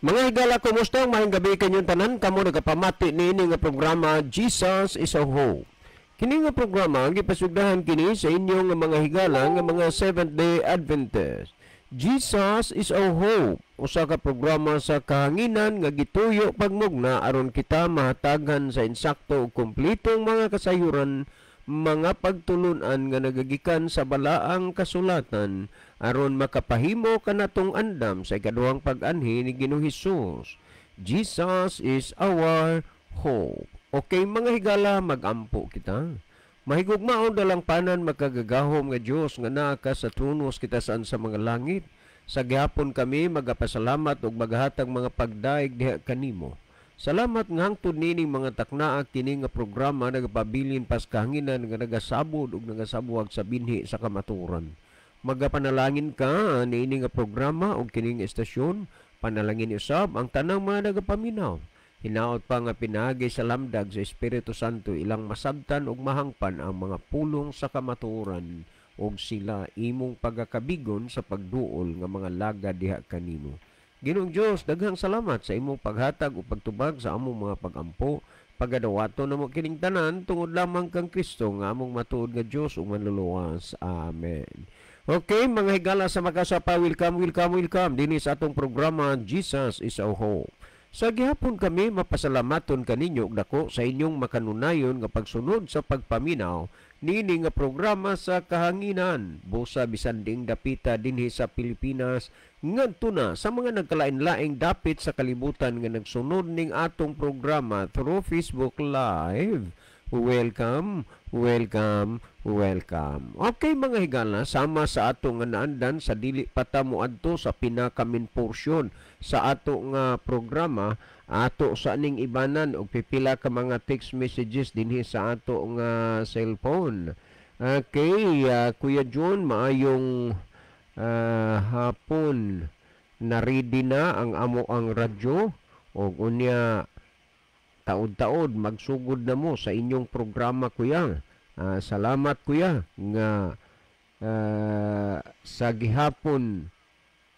Mga higala, kumusta? Maayong gabi kanyong tanan. Kamo nagapamati niini nga programa, Jesus is a Hope. Kini nga programa gipasugdahan kini sa inyong nga mga higala nga mga Seventh Day Adventist. Jesus is our Hope. Usa ka programa sa kahanginan nga gituyo pagmugna aron kita mahatagan sa insakto ug kumpletong mga kasayuran, mga pagtulunan nga nagagikan sa balaang kasulatan aron makapahimo kanatong andam sa ikaduhang pag-anhi ni Ginoong Hesus. Jesus is our hope. Okay, mga higala, magampo kita. Mahigugmaon, dalangpanan, makagagahom nga Dios nga naa ka sa trono sa kitasan sa mga langit. Sa gihapon kami magapasalamat ug maghatag mga pagdaig diha kanimo. Salamat nga hangtod nining mga taknaa kini nga programa nagapabilin pas kahanginan nga nagasabod ug nagasabuwag sa binhi sa kamatuoran. Magapanalangin ka niini nga programa ug kini nga estasyon, panalangin usab ang tanang mga nagapaminaw. Hinaot pa nga pinaagi sa lamdag sa Espiritu Santo ilang masabtan ug mahangpan ang mga pulong sa kamatuoran ug sila imong pagakabigon sa pagduol nga mga laga diha kanimo. Ginoong Dios, daghang salamat sa imong paghatag ug pagtubag sa among mga pagampo. Pagadawato namo kining tanan tungod lamang kang Kristo nga among matuod nga Dios ug manluluwas. Amen. Okay, mga higala sa makasapa, welcome, welcome, welcome dinhi sa atong programa, Jesus is our Hope. Sa gihapon kami mapasalamaton kaninyo og dako sa inyong makanunayon nga pagsunod sa pagpaminaw niini nga programa sa kahanginan. Busa bisan diing dapita dinhi sa Pilipinas ngadto na sa mga nagkalain-laing dapit sa kalibutan nga nagsunod ning atong programa through Facebook Live. Welcome, welcome, welcome. Okay, mga higala, sama sa ato nga naandan sa dili pa ta moadto sa pinaka main portion sa ato nga programa, ato sa ning ibanan og pipila ka mga text messages dinhi sa ato nga cellphone. Okay, Kuya John, maayong hapon. Na-ready na ang amo ang radyo og unya taod-taod magsugod na mo sa inyong programa, kuya. Salamat, kuya, nga sa gihapon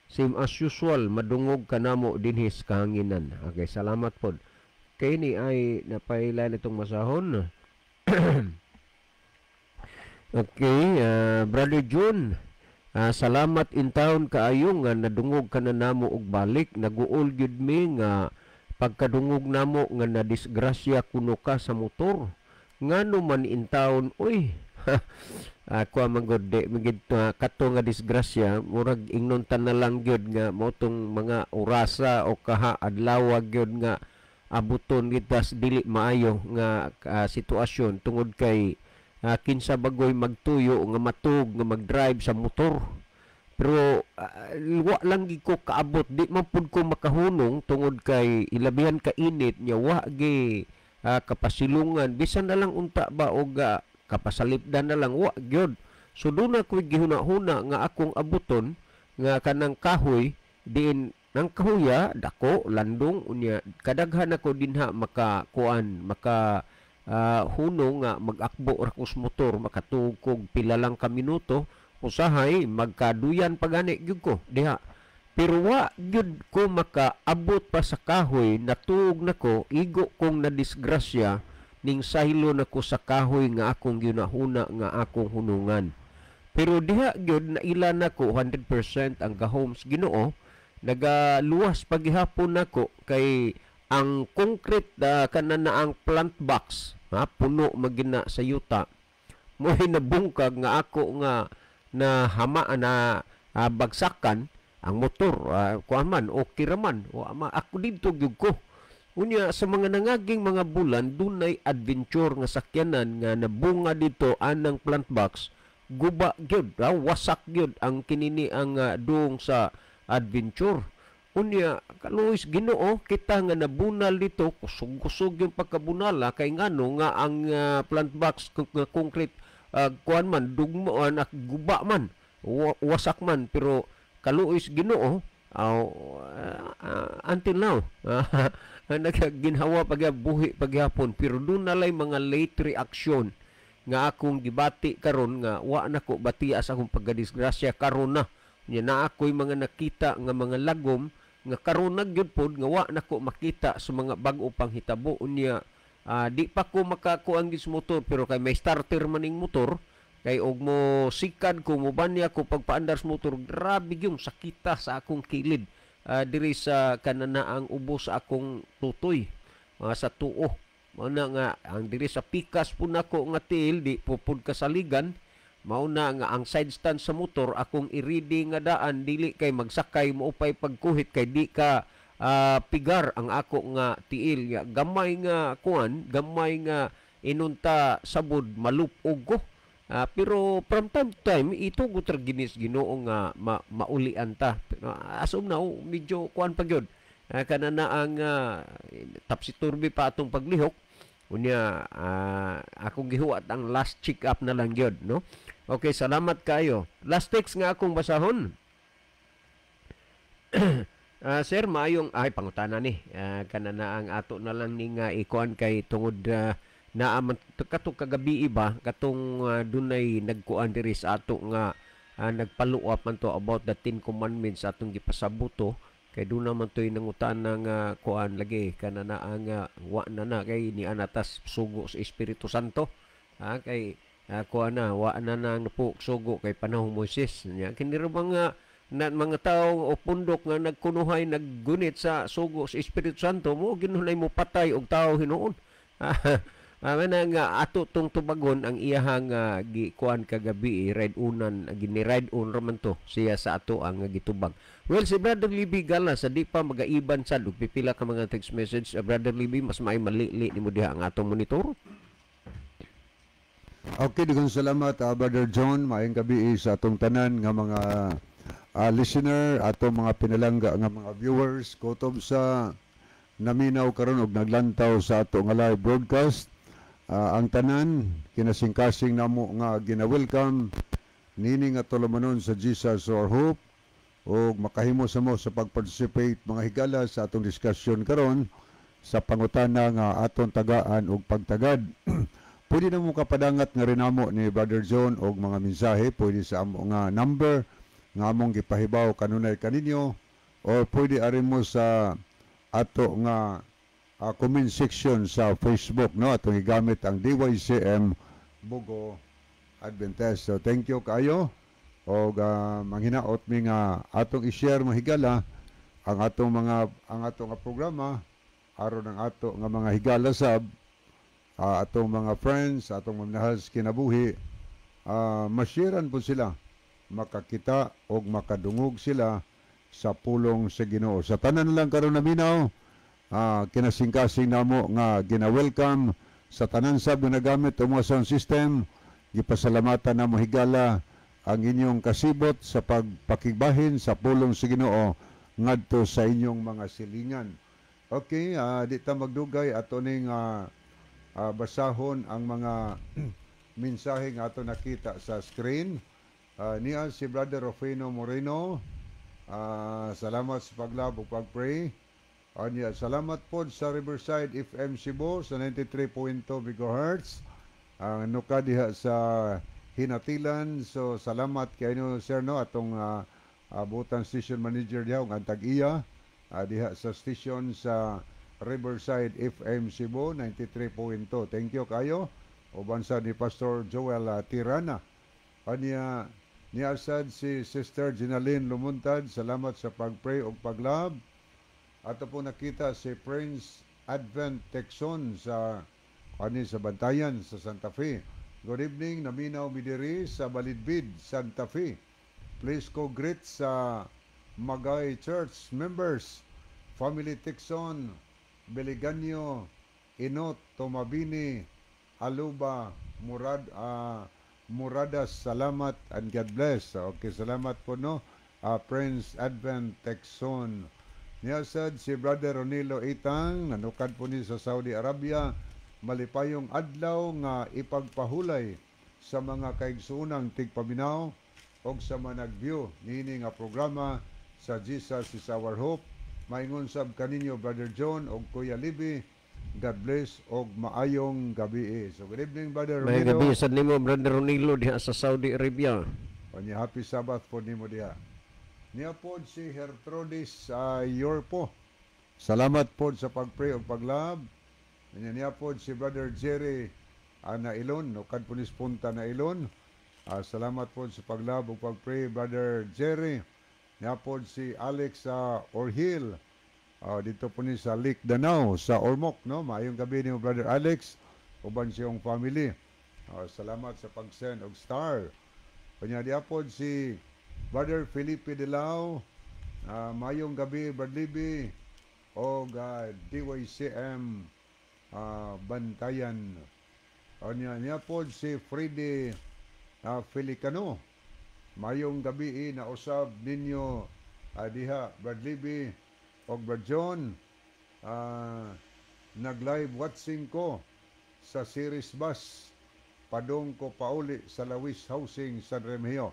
same as usual madungog kanamo dinhi sa kahanginan. Okay, salamat pod. Kay ni ay napaila nitong masahon. Okay, Brother June, salamat in town kaayo nga nadungog ka na namo og balik. Naguol gyud mi nga pagkadungog namo nga nadisgrasya kuno ka sa motor. Ngano man in town, uy. Ako man gud di magid kato nga disgrasya, murag ingnon ta na lang gyud nga mao tong mga orasa o kaha adlaw gyud nga abuton kita sa dili maayo nga sitwasyon tungod kay kinsa bagoy magtuyo nga matug nga magdrive sa motor. Pero wa lang gid ko kaabot, di man pud ko makahunong tungod kay ilabihan ka init nya wa gi kapasilungan bisan na lang unta ba og kapasalipdan na lang, wa gyud. So doon na ko'y gihuna-huna nga akong abuton nga kanang kahoy diin nang kahuya dako landong, unya kadaghan ako dinha makakuan maka hunong nga mag-akbo ra ko sa motor, makatugkog pila lang ka minuto, usahay magkaduyan pa gani gyud ko diha. Pero wa gyud ko makaabot pa sa kahoy, natuog nako, igo kong nadisgrasya ning saylo nako sa kahoy nga akong ginahuna nga akong hunungan. Pero diha gyud naila nako 100% ang gahom sa Ginoo, nagaluwas paghihapon nako kay ang concrete kana na ang plant box ha, puno magina sa yuta mo nabungkag nga ako nga na hama na bagsakan ang motor, kuan man, okay ra man wa ma ako didto gyud ko. Unya sa mga nangaging mga bulan dunay adventure nga sakyanan nga nabunga dito anang plant box, guba gyud, wasak gyud ang kinini ang duong sa adventure. Unya kaluoy Ginoo kita nga nabunal dito, kusog-kusog yung pagkabunala kay ngano nga ang plant box nga concrete kuan man dugmo anak guba man wasak man. Pero kaluoy Ginoo until now nagaginhawa pag buhi paghapon. Pero doon nalay mga late reaction nga akong gibati karon nga wa nako batia sa akong pagkadisgrasya karon na nya na ako'y mga nakita nga mga lagom. Nga karon na gyud pod nga wa nako makita sa mga bag-o pang hitabo. Unya di pa ko makakuan gyud sa motor, pero kay may starter maning motor, kay og mo sikad ko, mo banya ko pagpaandar sa motor, grabe yung sakita sa akong kilid, diri sa kananaang ubos sa akong tutoy, sa tuo. Mao na nga ang diri sa pikas po nako nga tiil di po pud kasaligan. Mao na nga ang side stand sa motor akong i-ready nga daan, dili kay magsakay mo upay pagkuhit kay di ka pigar ang ako nga tiil. Nga gamay nga kuan, gamay nga inunta sabod malupog ko. Pero from time to time itugot ra ginis Ginoo nga maulian ta. Pero as of now medyo kuan pa gyud. Kana na ang tapsi turbi pa atong paglihok. Unya akong gihuwat ang last check up na lang gyud, no. Okay, salamat kayo. Last text nga akong basahon. Sir, maayong ay pangutana ni. Kana na ang ato na lang ni nga ikuan kay tungod naa man katong kagabi ba, katong dunay nagkuan diri sa ato nga nagpaluap man to about the Ten Commandments atong gipasabuto, kay doon naman to'y nangutana nga kuan lagi kana na ang wa na na kay ni anatas sugo sa Espiritu Santo, kay kuan na wa na na napo sugo kay panahon Moises nya. Kini ra ba nga na mga tao o pundok nga nagkunuhay naggunit sa sugo sa Espiritu Santo mo ginunay mo patay og tao hinuon. Na nga ato tong tubagon ang iyahang gikuan kagabi, ride unan gini ride on ra man to siya sa ato ang gitubag. Well, si Brother Libby Gala sa di pa magaiban sad og pipila ka mga text message. Brother Libby, mas may malili nimo diha ang atong monitor. Okay, daghang salamat, Brother John. Maayong gabi sa atong tanan nga mga listener, atong mga pinalangga nga mga viewers, kutob sa naminaw karon og naglantaw sa ato nga live broadcast. Ang tanan kinasingkasing namo nga gina-welcome nini nga tulumanon sa Jesus Our Hope og makahimo sa mo sa pag-participate, mga higala, sa atong discussion karon sa pangutana nga atong tagaan og pagtagad. Pwede na mo kapadangat nga rinamo ni Brother John og mga mensahe, pwede sa amo nga number nga among gipahibaw kanunay kaninyo or pwede ari mo sa ato nga comment section sa Facebook, no, atong gigamit ang DYCM Bogo Adventist. So thank you kayo og manghinaot mi nga atong i-share, mga higala, ang atong nga programa aron ang ato nga mga higala sab, atong mga friends, atong mga minahal sa kinabuhi, mashiran po sila, makakita og makadungog sila sa pulong sa Ginoo. Sa tanan lang karon naminaw, kinasingkasing namo nga gina-welcome sa tanan sab nga nagamit ang mga sound system. Gipasalamatan namo, higala, ang inyong kasibot sa pagpakibahin sa pulong sa Ginoo ngadto sa inyong mga silingan. Okay, di ta magdugay, ato ning basahon ang mga mensahe nga ato nakita sa screen. Niya si Brother Rufino Moreno. Salamat sa pag-love ug pag-pray. Niya, salamat po sa Riverside FM Cebu sa 93.2 MHz. Ang nuka diha sa Hinatilan. So salamat kay no sir, no, atong butan station manager diha ug ang tag-iya diha sa station sa Riverside FM Cebu 93.2. Thank you kayo. Uban sa ni Pastor Joel Tirana. Anya niya sad si Sister Ginaline Lumuntad, salamat sa pag-pray ug pag-love. Ato po nakita si Prince Advent Texon sa ani sa Bantayan sa Santa Fe. Good evening, naminaw mi diri sa Balidbid, Santa Fe. Please ko greet sa Magay Church members, Family Texon, Beliganyo, Inot, Tomabini, Aluba, Murad, Muradas, salamat and God bless. Okay, salamat po, no. Prince Advent Texon. Niya sad si Brother Ronilo Itang, nanukad po ni sa Saudi Arabia, malipayong adlaw nga ipagpahulay sa mga kaigsuunang tigpaminaw og sa mga nag-view niini nga programa sa Jesus Is Our Hope. Maingon sab kaninyo, Brother John og Kuya Libby. God bless og maayong gabi. So good evening, Brother May Ronilo. gabi sad nimo, Brother Ronilo, diha sa Saudi Arabia. Unya happy Sabbath po nimo diha. Niya pod si Gertrudis Yorpo. Salamat pod sa pag-pray ug pag-love. Niya niya pod si Brother Jerry Nailon, nukad po ni Punta Nailon. Salamat pod sa pag-love ug pag-pray, Brother Jerry. Niya pod si Alex Orhil. Dito po ni sa Lake Danao sa Ormoc, no? Maayong gabi nimo, Brother Alex, uban siyang family. Salamat sa pag-send og star. Kanya diya pod si Brother Felipe Dilao. Maayong gabi, Brad Libby og DYCM Bantayan. Niya, niya pod si Freddy Felicano. Mayong gabi na usab ninyo diha, Brad Libby og Brad John. Nag-live watching ko sa Ceres Bus. Padong ko pauli sa Lawis Housing, San Remigio.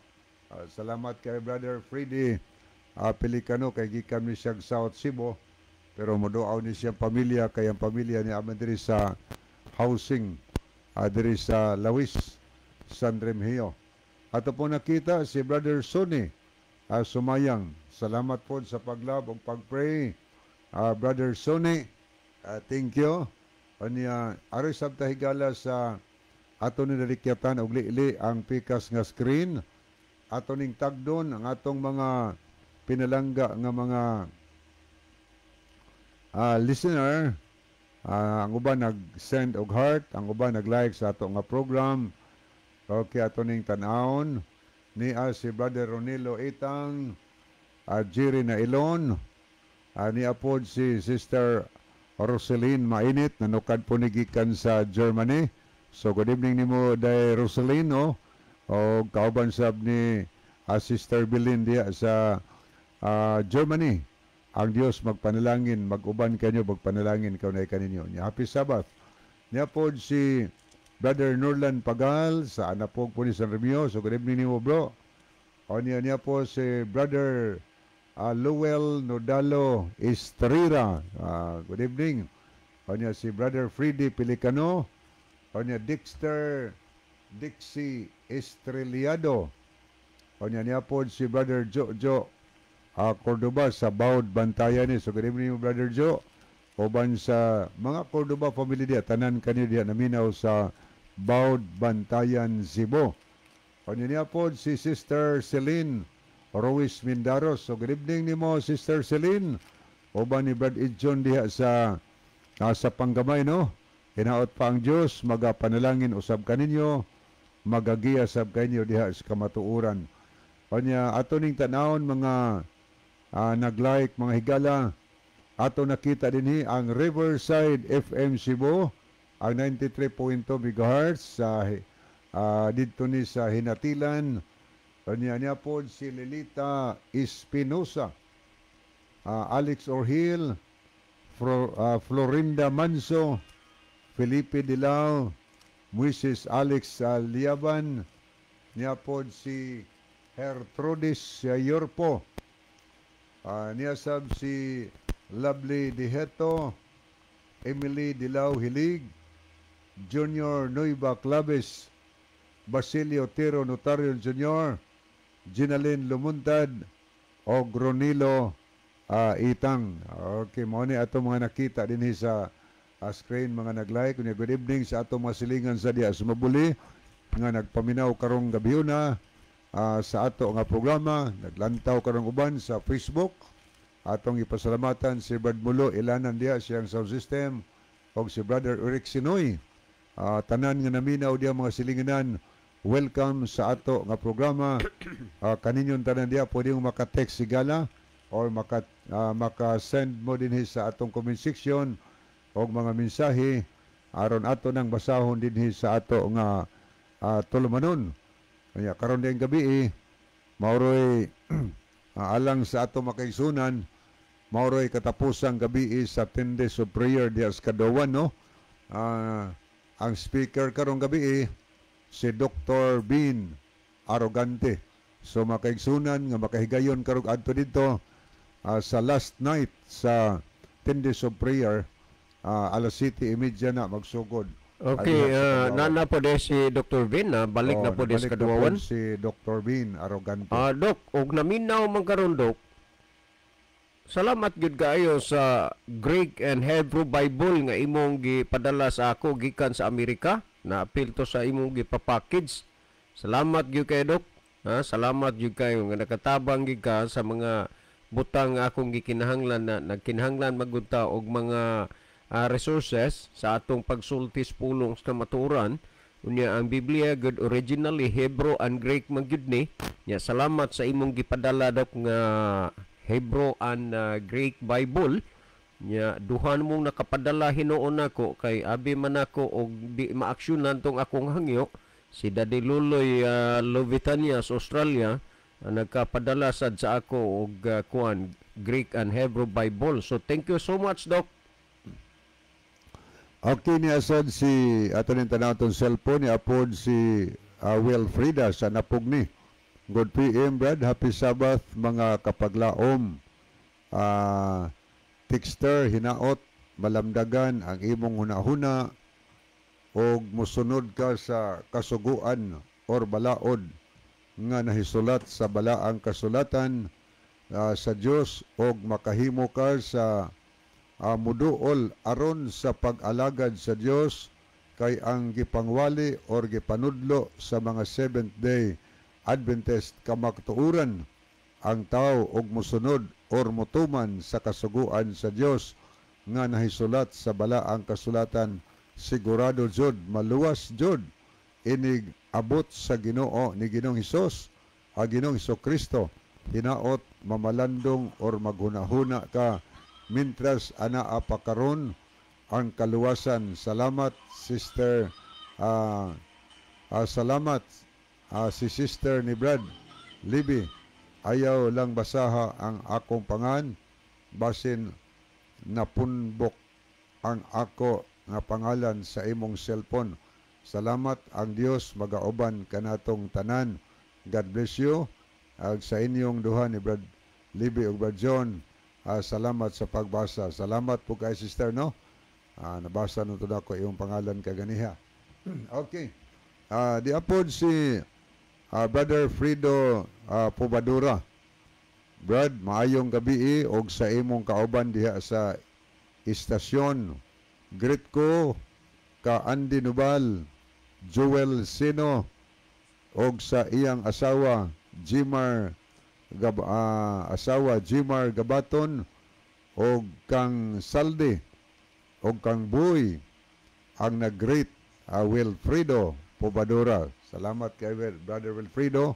Salamat kay Brother Freddy Pelicano kay gikan mi siyang South Cebu pero moduaw ni siyang pamilya kay ang pamilya ni aman diri sa housing diri sa Lawis, San Remigio. Ato po nakita si Brother Sonny Sumayang. Salamat po sa pag-love ug pag-pray. Brother Sonny, thank you. Anya aron sab ta higala sa ato ni nalikyatan og lili ang pikas nga screen. Ato ning tagdon ang atong mga pinalangga nga mga listener. Ang uban nag-send og heart, ang uban nag-like sa ato nga program. Okay, ato ning tan-awon ni si Brother Ronilo Itang, Jerry Nailon, ni apod si Sister Roseline Mainit, nanukad po ni gikan sa Germany. So good evening nimo day, Roseline, no? O kauban sab ni Sister Belin diya sa Germany. Ang Dios magpanalangin, mag-uban kanyo, magpanalangin kaunay kaninyo. Nya happy Sabbath. Niya pod si Brother Norlan Pagal sa Anapog po ni San Remigio. So good evening nimo, bro. O niya niya po si Brother Lowell Nodalo Estrera. Good evening. O niya si Brother Freddy Pelicano. O niya Dexter Dixie Estreliado. O niya niya po si Brother Jojo Cordoba sa Baud Bantayan ni. So good evening, Brother Joe. Uban sa mga Cordoba family diya, tanan kanyo diya naminaw sa Baud Bantayan, Cebu. O niya po si Sister Celine Ruiz Mindaros. So good evening nimo, Sister Celine. Uban ni Brad Idjon diha sa Panggamay, no? Hinaot pa ang Dios magapanalangin usab kaninyo, magagiya sab kanyo diha sa kamatuoran. Kanya ato ning tanawon mga nag-like, mga higala, ato nakita dinhi ang Riverside FM Cebu, ang 93.2 MHz sa didto ni sa Hinatilan. Kanya niya po si Lilita Espinosa, Alex Orhil, Florinda Manso, Felipe Dilao, Moises Alex Liaban, niya po si Gertrudis Yorpo, niya sab si Lovely Diheto, Emily Dilao Hilig, Junior Nueva Claves, Basilio Tiro Notario Jr., Ginalyn Lumuntad, o Ronilo Itang. Okay, mao ni ato mga nakita dinhi sa screen, mga nag-like. Kunya good evening sa ato mga silingan sa diha sa Mabuli nga nagpaminaw karong gabiuna sa ato nga programa, naglantaw karong uban sa Facebook. Atong ipasalamatan si Brad Mulo Ilanan diha siyang sound system og si Brother Eric Sinoy. Tanan nga naminaw diha, mga silinganan, welcome sa ato nga programa. Kaninyon tanan diha, pwede mo maka-text sigala or maka-send mo dinhi sa atong comment section og mga mensahe aron ato nang basahon dinhi sa ato nga tulumanon. Kanya karon diyang gabi eh, mauroy alang sa ato makaigsunan, mauroy katapusang gabi eh, sa 10 days of prayer diha sa Kadawan, no? Ang speaker karong gabi eh, si Dr. Bean Arrogante. So makaigsunan nga makahigayon karong adto dito sa last night sa 10 days of prayer, alas 7:30 na magsugod. Okay, Adiha sa Kaduawan. Naa na po si Dr. Vin, na balik Oh, na po sa nabalik na Kaduawan. po si Dr. Vin Arrogante. Ah, Dok, og naminaw man karon, Dok. Salamat gyud kaayo sa Greek and Hebrew Bible nga imong gipadala sa ako gikan sa Amerika. Naapil to sa imong gipa-package. Salamat gyud kay Dok. Ha, salamat gyud kayo nga nakatabang gyud ka sa mga butang nga akong gikinahanglan na nagkinahanglan magud ta og mga resources sa atong pagsulti sa pulong sa kamatuoran. Unya ang Biblia gud originally Hebrew and Greek man gyud ni. Nya salamat sa imong gipadala, Dok, nga Hebrew and Greek Bible. Nya duhan mong nakapadala hinuon nako kay abi man ako og di maaksyonan tong akong hangyo. Si Daddy Luloy Lovitania sa Australia nagkapadala sad sa ako og kuan, Greek and Hebrew Bible. So thank you so much, Doc. Okay, ni asad si ato ning tanaw tong cellphone ni apod si Wilfrida sa Napugni. Good PM, Brad. Happy Sabbath, mga kapaglaom. Texter, hinaot malamdagan ang imong hunahuna og musunod ka sa kasuguan or balaod nga nahisulat sa balaang kasulatan sa Dios og makahimo ka sa muduol aron sa pag-alagad sa Dios, kay ang gipangwali or gipanudlo sa mga Seventh Day Adventist kamatuoran ang tao og musunod or mutuman sa kasuguan sa Dios nga nahisulat sa balaang kasulatan, sigurado jud maluwas jud inig abot sa Ginoo ni Ginoong Hesus, ang Ginoong Kristo. Hinaot mamalandong or maghunahuna ka mintras anaa pa karon ang kaluwasan. Salamat, sister, salamat si sister ni Brad Libby. Ayaw lang basaha ang akong pangan, basin napunbok ang ako nga pangalan sa imong cellphone. Salamat, ang Dios magauban kanatong tanan. God bless you. Ag sa inyong duha ni Brad Libby ug Brad John, salamat sa pagbasa. Salamat po kay sister, no? Nabasa na to ako iyong pangalan kaganiha. Okay. Di apod si Brother Frido Pobadura. Brad, maayong gabi og sa imong kauban diha sa istasyon. Greet ko ka Andy Nubal, Joel Sino og sa iyang asawa Jimar Gab, asawa Jimar Gabaton og kang Saldi og kang Boy, ang nag-greet, Wilfredo Pobadura. Salamat kay Brother Wilfredo.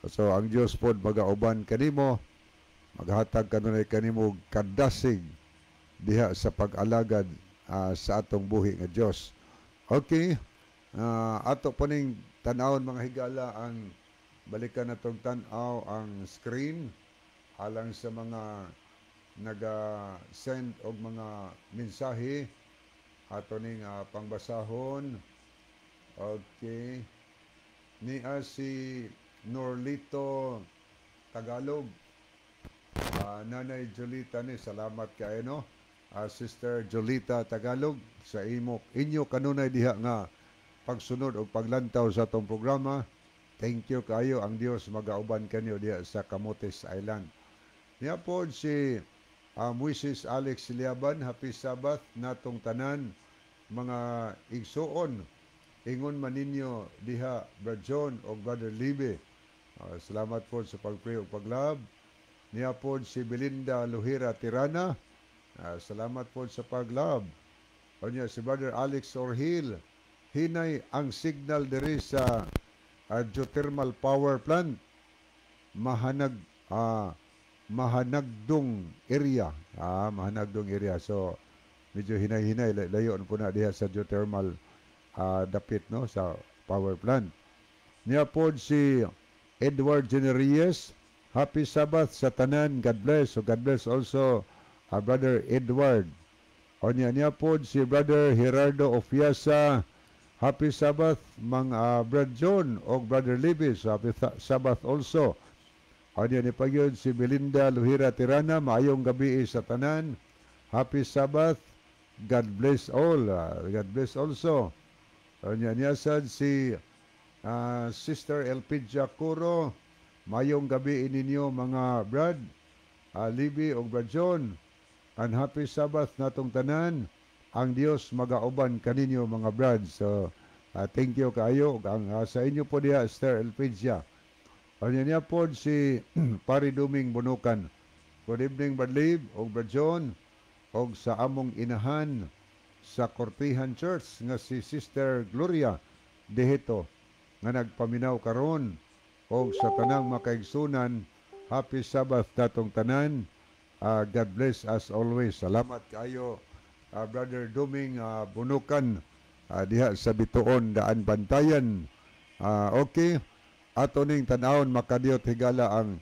So ang Dios pod magauban kanimo, maghatag kanunay kanimo kadasig diha sa pag-alagad sa atong buhi nga Dios. Okay. Ato po ning tan-awon, mga higala, ang balikan natong tan-aw ang screen alang sa mga naga-send og mga mensahe ato ning pangbasahon. Okay. Nia si Norlito Tagalog. Nanay Jolita ni, salamat kay no. Sister Jolita Tagalog sa imo inyo kanunay diha nga pagsunod o paglantaw sa atong programa. Thank you kayo. Ang Dios magauban kanyo diha sa Camotes Island. Niya po si Moises Alex Liaban, happy Sabbath natong tanan mga igsuon. Ingon man ninyo diha, Brother John o Brother Libe. Salamat po sa pag-pray o pag-love. Niya po si Belinda Luhira Tirana. Salamat po sa pag-love. O niya si Brother Alex Orhil. Hinay ang signal diri sa geothermal power plant. Mahanagdong area. Mahanagdong area. So medyo hinay-hinay, layo na po na diha sa geothermal dapit no sa power plant. Niya po si Edward Generries. Happy Sabbath sa tanan. God bless. So God bless also Brother Edward. O niya niya po si Brother Gerardo Ofiasa. Happy Sabbath mga Brother John o Brother Libis. Happy Sabbath also. O niya ni pagyud si Belinda Luhira Tirana. Maayong gabi sa tanan. Happy Sabbath. God bless all. God bless also. Nya niya sad si Sister Elpidia Curo, mayong gabi ninyo mga brad, Libby ug Brad John. And happy Sabbath natong tanan. Ang Dios magauban kaninyo, mga brad. So thank you kaayo ang sa inyo po diha, Sister Elpidia. Anya niya pod si Pari Duming Bunukan. Good evening, Brad Lib ug Brad John og sa among inahan sa Kortihan Church nga si Sister Gloria Dehito nga nagpaminaw karon og sa tanang makaigsunan. Happy Sabbath natong tanan. God bless us always. Salamat kaayo, Brother Duming Bunukan, diha sa Bituon, Daan Bantayan. Okay, ato ning tanawon makadiyot, higala, ang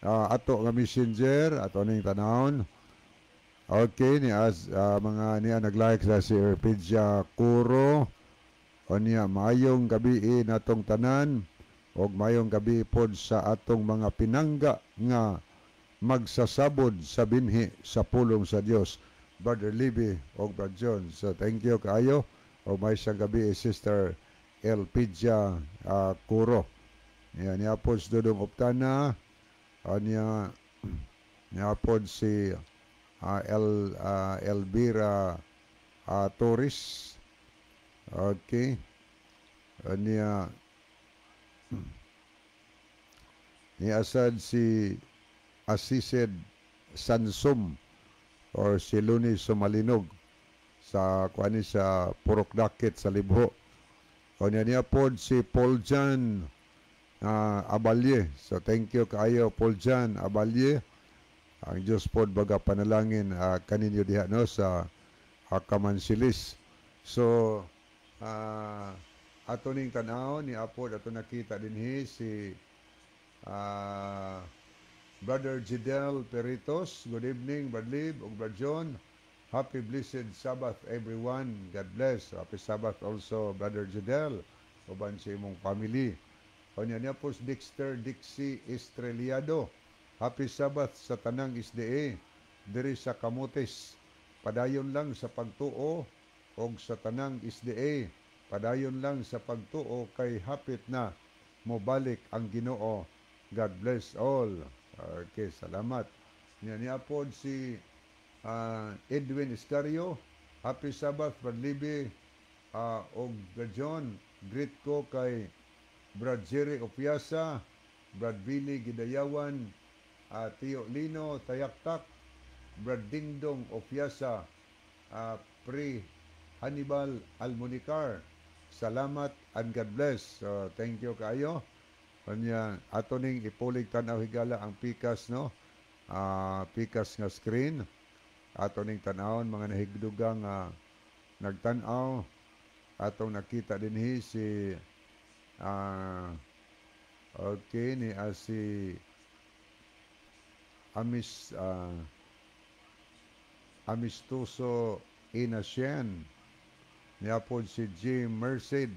ato nga messenger. Ato ning tanawon. Okay, ni as mga niya nag-like sa si Erpidia Curo. O niya, maayong gabi natong tanan og maayong gabi pod sa atong mga pinangga nga magsasabod sa binhi sa pulong sa Dios, Brother Libby og Brother John. So thank you kaayo og maayong gabi, Sister Elpidia Curo. Niya niya pod si Dudong Optana. O niya niya pod si El Elvira Torres. Okay. Niya niya asad si Asised Sansum or si Luni Sumalinog sa kuani sa Purok Dakit sa Libho. O niya niya pod si Paul Jan Abalye. So thank you kaayo, Paul Jan Abalye. Ang Diyos pod baga panalangin kaninyo diha, no, sa Kamansilis. So ato ning tan-aw ni apod ato nakita dinhi si Brother Gidel Peritos. Good evening, Brad Lib ug Brad John. Happy blessed Sabbath, everyone. God bless. Happy Sabbath also, Brother Gidel, uban sa imong family. O niya niya po si Dexter Dixie Estrellado. Happy Sabbath sa tanang SDA diri sa Camotes. Padayon lang sa pagtuo og sa tanang SDA. Padayon lang sa pagtuo kay hapit na mobalik ang Ginoo. God bless all. Okay, salamat. Niya niya pod si Edwin Escario. Happy Sabbath, Brad Libby og Brad John. Greet ko kay Brad Jerry Opiasa, Brad Billy Gidayawan, Tio Lino Tayaktak, Brad Dingdong Opiasa, Pre Hannibal Almonicar. Salamat and God bless. So, thank you kaayo. Kanya ato ning ipulig tan-aw, higala, ang pikas, no? Pikas nga screen. Ato ning tan-awon mga nahigdugang nagtan-aw. Atong nakita dinhi si okay ni si Amis Amistoso Inasien. Niya po si G. Merced.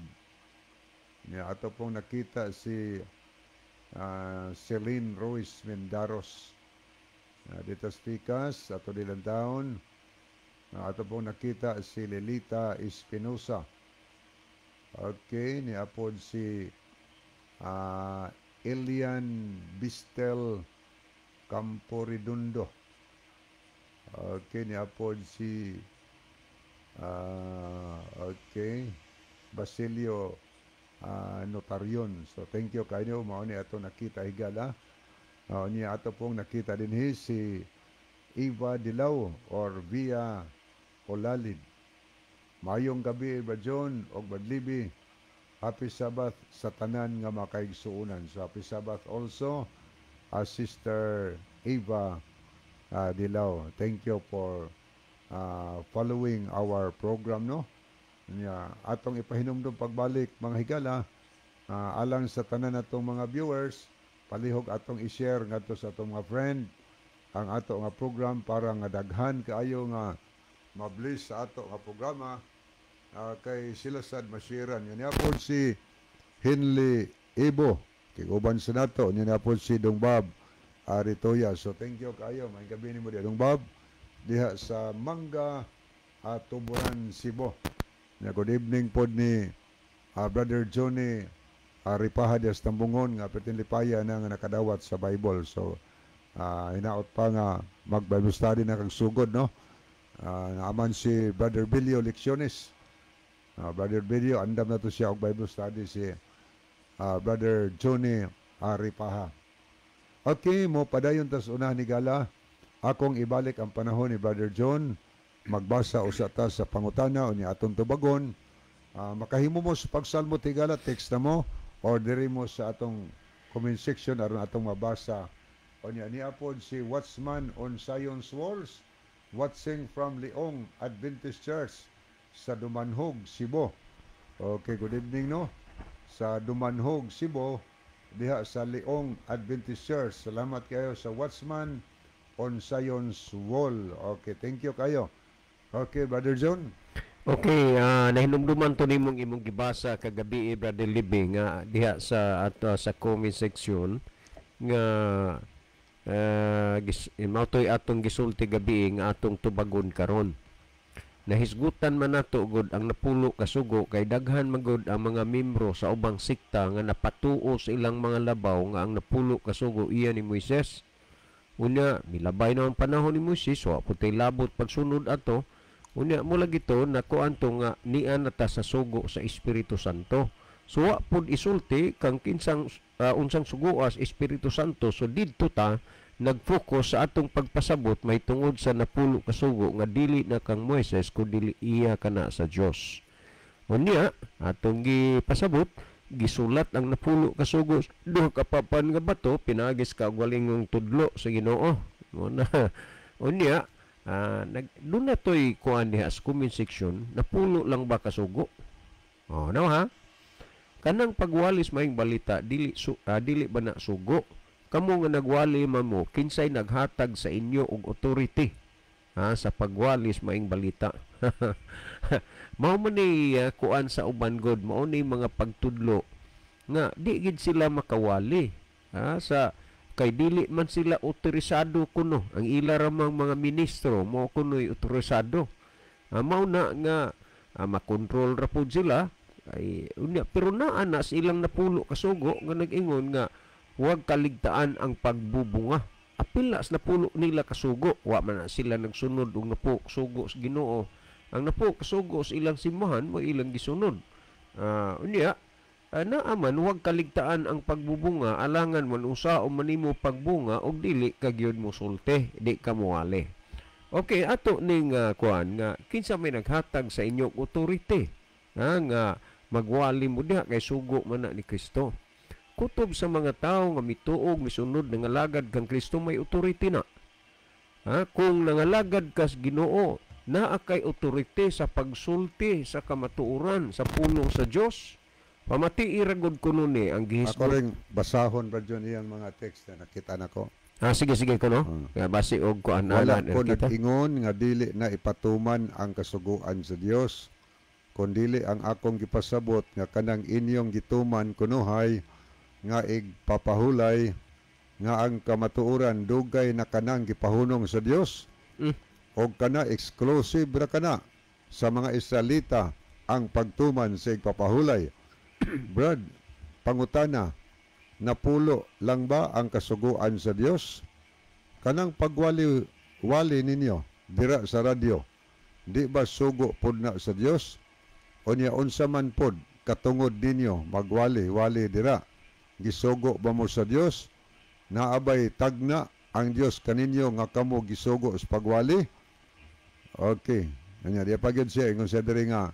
Niya ato pong nakita si Celine Ruiz Mendaros. Dito sa Pikas, ato dilang taon. Ato pong nakita si Lelita Espinosa. Okay, niya po si Elian Bistel Camporedondo. Okay, niya po si okay, Basilio Notarion. So thank you kayo, mao ni ato nakita, higala. Niya ato pong nakita dinhi si Eva Dilaw or Via Olalid. Mayong gabi, Brad John og Brad Libby. Happy Sabbath sa tanan nga makaigsuonan. So happy Sabbath also, Sister Eva Dilaw. Thank you for following our program, no. Nya atong ipahinumdum pagbalik, mga higala, alang sa tanan natong mga viewers, palihog atong i-share ngadto sa atong mga friend ang ato nga program para nga daghan kaayo nga mabless sa ato nga programa, kay sila sad mashiran. Yan pod si Henley Ibo kay uban sa nato. Yan pod si Dong Bob Aritoya. So thank you kaayo, may gabi nimo diha, Dong Bob, diha sa Mangga at Tuburan, Cebu. Na good evening pod ni Brother Johnny Ripaha dias Tambungon nga perting lipaya na nga nakadawat sa Bible. So hinaot pa nga mag Bible study na kag sugod, no. Naaman si Brother Bilio Lecciones. Brother Bilio, andam na to siya og Bible study si Brother Johnny Ripaha. Okay, mo padayon tas unahan ni Gala. Akong ibalik ang panahon ni Brother John. Magbasa usa ta sa pangutana unya atong tubagon. Makahimo mo sa pagsalmo, tigala, text na mo or diri mo sa atong comment section aron atong mabasa. Unya niya pod si Watchman on Zion's Walls, watching from Leong Adventist Church sa Dumanhog, Cebu. Okay, good evening, no? Sa Dumanhog, Cebu, diha sa Leong Adventist Church. Salamat kayo sa Watchman on Zion's Wall. Okay, thank you kayo. Okay, Brother John. Okay, nahinumduman to nimong imong gibasa kagabi, Brother Libby, nga diha sa ato sa comment section nga mao to'y atong gisulti gabi nga atong tubagon karon. Nahisgutan man nato gud ang napulo ka sugo kay daghan man gud ang mga membro sa ubang sekta nga napatuo sa ilang mga labaw nga ang napulo ka sugo iya ni Moises. Unya milabay na ang panahon ni Moises, wa pud tay labot pagsunod ato. Unya mo lagi to nakuan to nga nian na ta sa sugo sa Espiritu Santo. So wa pud isulti kang kinsang unsang sugoas Espiritu Santo. So didto ta nag-focus sa atong pagpasabot may tungod sa napulo ka sugo nga dili na kang Moises kun dili iya kana sa Dios. Unya atong gipasabot, gisulat ang napulo ka sugo duha ka papan nga bato pinaagis ka walingong tudlo sa Ginoo. Mo na unya nag doon na to'y kuan diha sa comment section, napulo lang ba kasugo? Oh, no ha? Kanang pagwalis maing balita dili dili ba na sugo? Kamo nga nagwali man mo, kinsay naghatag sa inyo og authority ha, sa pagwalis maing balita? Mao man ni kuan sa uban god, mao ni mga pagtudlo nga di gid sila makawali ha, sa kay dili man sila otorisado kuno. Ang ila ramang mga ministro mo kuno'y otorisado. Mao na nga makontrol ra pud sila ay unya, pero naa na sa ilang napulo kasugo nga nag-ingon nga huwag kaligtaan ang pagbubunga. Apil na sa napulo nila kasugo, wa man na sila nagsunod og napulo kasugo sa Ginoo. Ang napulo kasugo sa ilang simbahan mo ilang gisunod. Unya naaman huwag kaligtaan ang pagbubunga, alangan man usa o manimo pagbunga og dili ka gyud mo sulte, di ka moali. Okay, ato ning kuan nga kinsa may naghatag sa inyong authority nga magwali mo diha kay sugo man na ni Kristo. Kutob sa mga tawo nga mituog misunod nangalagad kang Kristo may authority na. Ha, kung nangalagad ka sa Ginoo, naa kay authority sa pagsulti sa kamatuoran sa pulong sa Dios. Pamati iragod kuno ni ang gihisgot. Ako ring basahon, Brad John, iyang mga text na nakita nako. Sige sige kuno. Basi og kuan wala ko nag-ingon nga dili na ipatuman ang kasuguan sa Dios, kun dili ang akong gipasabot nga kanang inyong gituman kunuhay nga igpapahulay nga ang kamatuoran dugay na kanang gipahunong sa Dios. Og kana exclusive ra kana sa mga Israelita ang pagtuman sa igpapahulay. Brad, pangutana, napulo lang ba ang kasuguan sa Dios? Kanang pagwali-wali ninyo dira sa radyo, di ba sugo pod na sa Dios? Unya unsa man pod katungod ninyo magwali-wali dira? Gisugo ba mo sa Dios? Naabay tagna ang Dios kaninyo nga kamo gisugo sa pagwali? Okay. Anya diya pa gyud siya ingon siya diri nga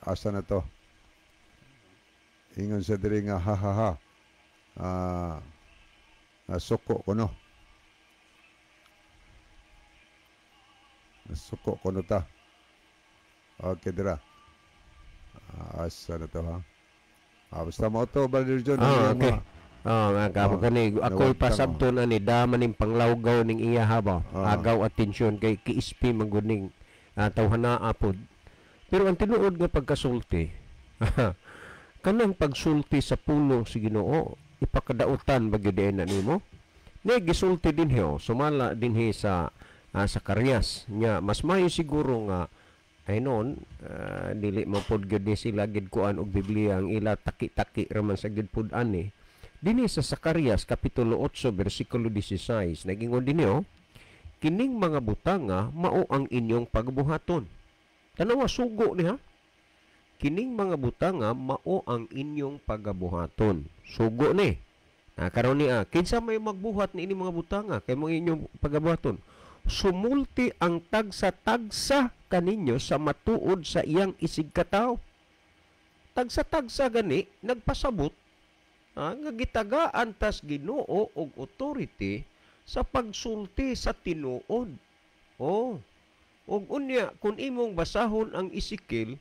asa na to? Ingon sa diri nga ha ha ha. Nasuko ko no. Nasuko ko no ta. Okay dira. Asa na to ha? Basta mo to, Brother John. Okay. Kani ako'y pasabton ani dama ning panglawgaw ning iya haba. Agaw atensyon kay kiispi man gud ning tawhana apod. Pero ang tinuod nga pagkasulti, kanang pagsulti sa pulong sa Ginoo, ipakadautan ba gyud na nimo? Ni gisulti dinhi, sumala dinhi sa Sakarias nya mas maayo siguro nga Ay noon, dili man pod gyud ni sila gid kuan og Biblia, ang ila taki-taki ra man sa gid pud ani. Dinhi sa Zacarias kapitulo 8 bersikulo 16, nagingon dinhi oh, kining mga butanga mao ang inyong pagbuhaton. Tanawa, sugo ni ha. Kining mga butanga mao ang inyong pagabuhaton. Sugo ni. Ah, karon ni kinsa may magbuhat ni ini mga butanga kay mo inyong pagabuhaton? Sumulti ang tagsa-tagsa kaninyo sa matuod sa iyang isigkatawo. Tagsa-tagsa gani nagpasabot nga gitagaan tas Ginoo og authority sa pagsulti sa tinuod. Oh. Og unya kun imong basahon ang Ezekiel,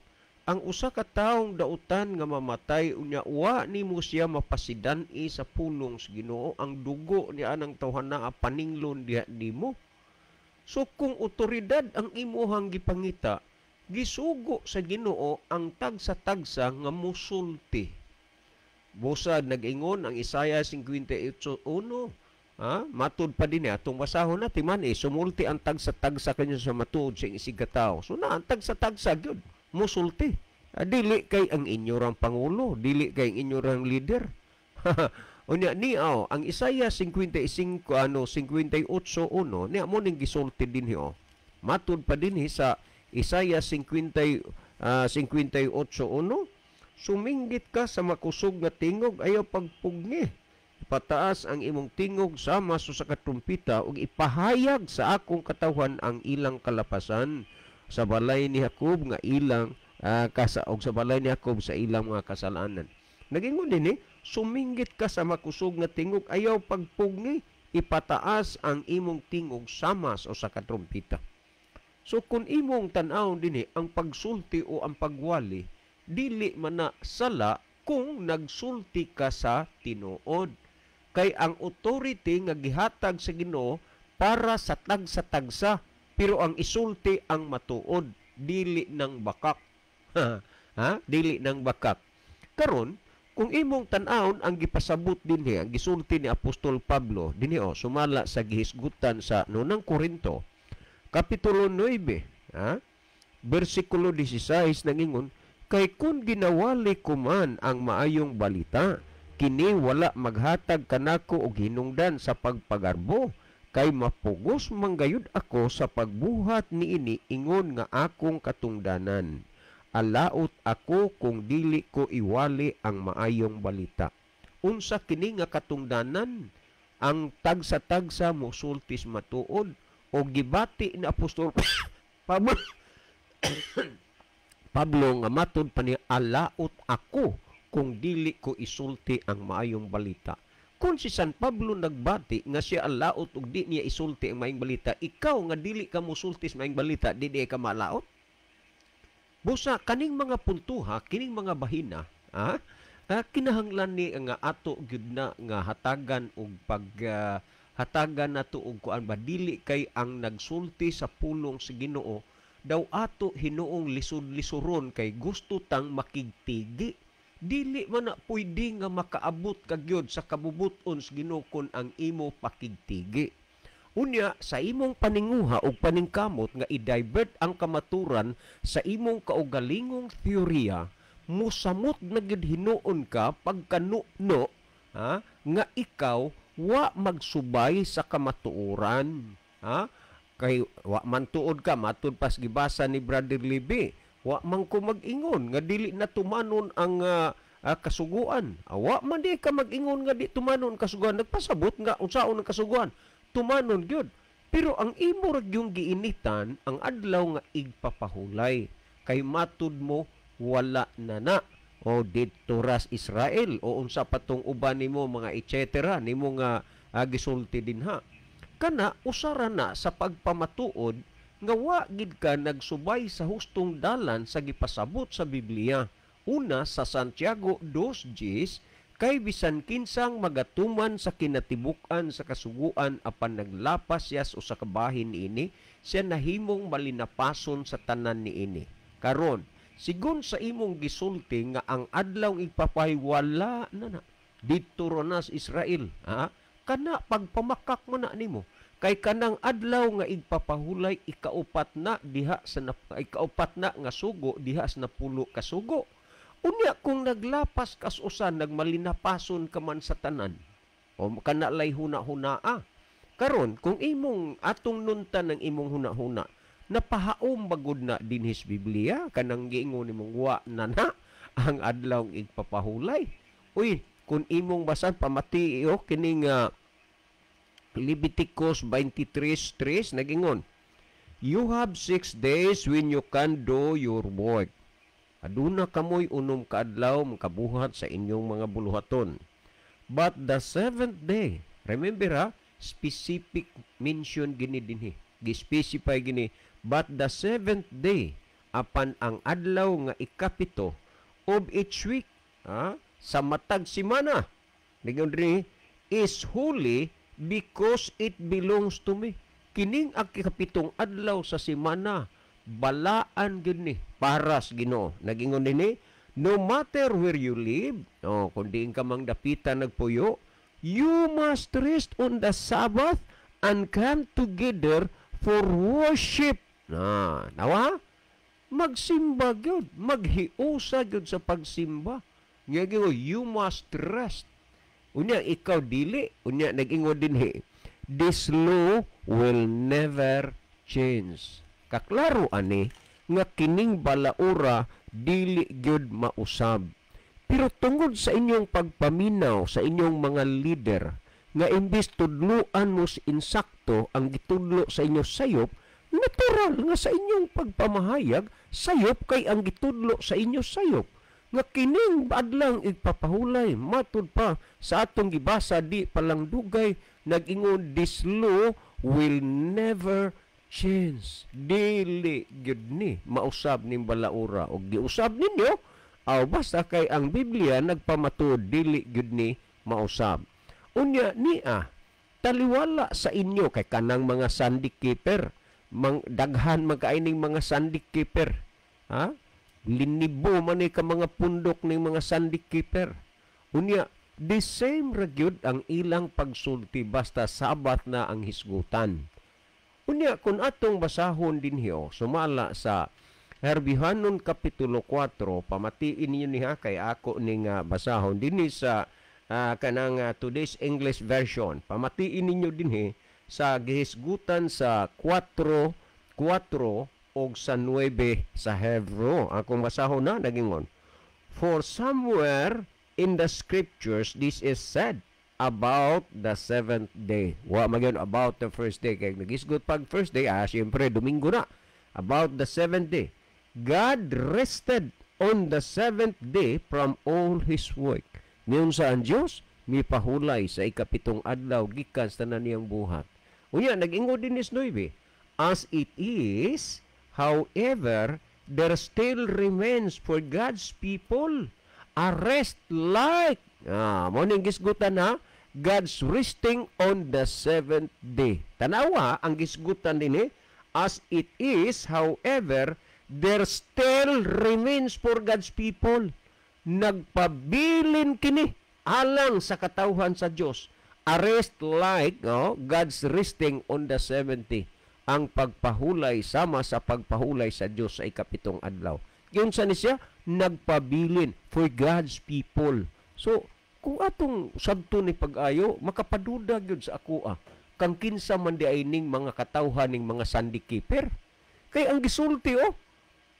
ang usa ka taong dautan nga mamatay unya wa nimo siya mapasidan-i sa pulong sa Ginoo, ang dugo niya anang tawhana paninglon diha nimo. So kung otoridad ang imuhang gipangita, gisugo sa Ginoo ang tagsa-tagsa nga musulti. Busad nag-ingon ang Isaiah 58:1, ha? Matud pa din atong basahon na timan sumulti ang tagsa-tagsa kanyo sa matuod sa isig ka tawo. So na ang tagsa-tagsa gyud musulti. Dili kay ang inyorang pangulo, dili kay ang inyorang leader. Unya niaw ang Isaiah 55 ano 58:1 niya mo ning gisulti dinhi oh. Matud pa dinhi sa Isaiah 58:1, suminggit ka sa makusog nga tingog, ayaw pagpugni. Pataas ang imong tingog sama sa katrumpita ug ipahayag sa akong katawhan ang ilang kalapasan sa balay ni Jacob nga ilang og sa balay ni Jacob sa ilang mga kasalanan. Nagingon dinhi, suminggit ka sa makusog nga tingog, ayaw pagpugni, ipataas ang imong tingog sama sa usa ka trumpita. So kung imong tan-awon dinhi ang pagsulti o ang pagwali, dili man na sala kung nagsulti ka sa tinuod. Kay ang authority nga gihatag sa Ginoo para sa tagsa-tagsa, pero ang isulti ang matuod, dili nang bakak. Ha? Dili nang bakak. Karon, kung imong tan-awon ang gipasabot dinhi, ang gisulti ni Apostol Pablo dinhi oh, sumala sa gihisgutan sa Nunang Korinto, kapitulo 9, ha? Bersikulo 16 nangingon, kay kun ginawali ko man ang maayong balita, kini wala maghatag kanako og hinungdan sa pagpagarbo, kay mapugos manggayud ako sa pagbuhat niini ingon nga akong katungdanan. Alaot ako kung dili ko iwali ang maayong balita. Unsa kini nga katungdanan? Ang tagsa-tagsa mosultis matuod o gibati ni Apostol Pablo Pablo nga matud pa niya, alaot ako kung dili ko isulti ang maayong balita. Kung si San Pablo nagbati nga siya alaot ug di niya isulti ang maayong balita, ikaw nga dili ka mosulti sa maayong balita, di di ka malaot? Busa kaning mga puntuha, kining mga bahina, kinahanglan ni nga ato gyud na nga hatagan og pag hatagan nato og kuan ba, dili kay ang nagsulti sa pulong sa Ginoo daw ato hinuong lisod-lisuron kay gusto tang makigtigi. Dili man na pwede nga makaabot ka gyud sa kabubuton sa Ginoo kon ang imo pakigtigi. Unya sa imong paninguha og paningkamot nga i-divert ang kamaturan sa imong kaugalingong teorya, musamot na gyud hinuon ka pagkanuno, ha, nga ikaw wa magsubay sa kamatuoran, ha? Kay wa man tuod ka, matud pas gibasa ni Brother Libby, wa man ko mag-ingon nga dili na tumanon ang kasuguan. Wa man di ka mag-ingon nga di tumanon kasuguan, nagpasabot nga unsaon ang kasuguan, tumanon gyud. Pero ang imo ra gyung giinitan ang adlaw nga igpapahulay, kay matud mo wala na na o didto ras Israel o unsa pa tong uban nimo mga etc nimo nga gisulti dinha. Kana usara na sa pagpamatuod nga wa gid ka nagsubay sa hustong dalan sa gipasabot sa Biblia. Una sa Santiago 2:10, kay bisan kinsang magatuman sa kinatibuk-an sa kasuguan apan naglapas siya sa usa ka bahin niini, siya nahimong malinapason sa tanan niini. Karon, sigon sa imong gisulti nga ang adlaw igpapahiwala na na didto ra na sa Israel, ha? Kana pagpamakak mo na nimo. Kay kanang adlaw nga igpapahulay, ikaupat na diha sa ikaupat na nga sugo diha sa 10 ka sugo. Unya kung naglapas kas usa, nagmalinapason ka man sa tanan. O kana lay huna-hunaa. Karon kung imong atong nuntan ng imong huna-huna, napahaom bagod na dinhis Biblia kanang giingon nimong wa na na ang adlaw igpapahulay. Uy, kung imong basan pamati o kining Leviticus 23:3 nagingon, "You have 6 days when you can do your work." Aduna kamoy 6 ka adlaw makabuhat sa inyong mga buluhaton. But the seventh day, remember ha, specific mention gini dinhi. Gi-specify gini, but the seventh day, apan ang adlaw nga 7 of each week, ha, sa matag simana, ningon dinhi, is holy because it belongs to me. Kining ang 7 adlaw sa semana, balaan gyud ni para sa Ginoo. Nagingon dinhi, no matter where you live, oh, kung diin ka mang dapitan nagpuyo, you must rest on the Sabbath and come together for worship. Na, nawa? Magsimba gyud, maghiusa gyud sa pagsimba. Nga gyud, you must rest. Unya ikaw dili, unya nag-ingon dinhi, this law will never change. Kaklaro ani nga kining balaura dili gyud mausab. Pero tungod sa inyong pagpaminaw sa inyong mga leader nga imbis tudluan mo sa insakto ang gitudlo sa inyo sayop, natural nga sa inyong pagpamahayag sayop kay ang gitudlo sa inyo sayop. Nga kining adlang igpapahulay matud pa sa atong gibasa di palang dugay, nag-ingon this law will never change. Dili gyud ni mausab ning balaura og giusab ninyo aw basta kay ang Biblia nagpamatuod dili gyud ni mausab. Unya niya taliwala sa inyo kay kanang mga Sunday keeper, mang daghan man kaayo mga Sunday keeper, ha? Linibo man ni ka mga pundok ning mga Sunday keeper. Unya the same ra gyud ang ilang pagsulti basta Sabat na ang hisgutan. Unya kung atong basahon dinhi oh, sumala sa Herbihanon Kapitulo 4, pamatiin ninyo niya kay ako ning basahon dinhi sa kanang today's English version. Pamatiin ninyo dinhi sa gihisgutan sa 4:4 og sa 9 sa Hebreo. Akong basahon na nagingon. For somewhere in the scriptures this is said about the seventh day. Wa magyon about the first day kay nagisgot pag first day, siyempre Domingo na. About the seventh day. God rested on the seventh day from all his work. Niyon sa ang Diyos, mipahulay sa 7 adlaw gikan sa tanan niyang buhat. Unya, nag-ingon din is 9. As it is, however, there still remains for God's people a rest like, mo ning gisgutan ha, God's resting on the seventh day. Tanawa, ang gisgutan din eh, as it is, however, there still remains for God's people. Nagpabilin kini alang sa katawhan sa Dios. A rest like, oh, God's resting on the seventh day. Ang pagpahulay sama sa pagpahulay sa Dios sa 7 adlaw. Yun sa ni siya, nagpabilin for God's people. So, kung atong sabto ni pag-ayo, makapaduda gyud sa ako kang kinsa man di ay ning mga katawhan ning mga Sunday keeper. Kay ang gisulti oh,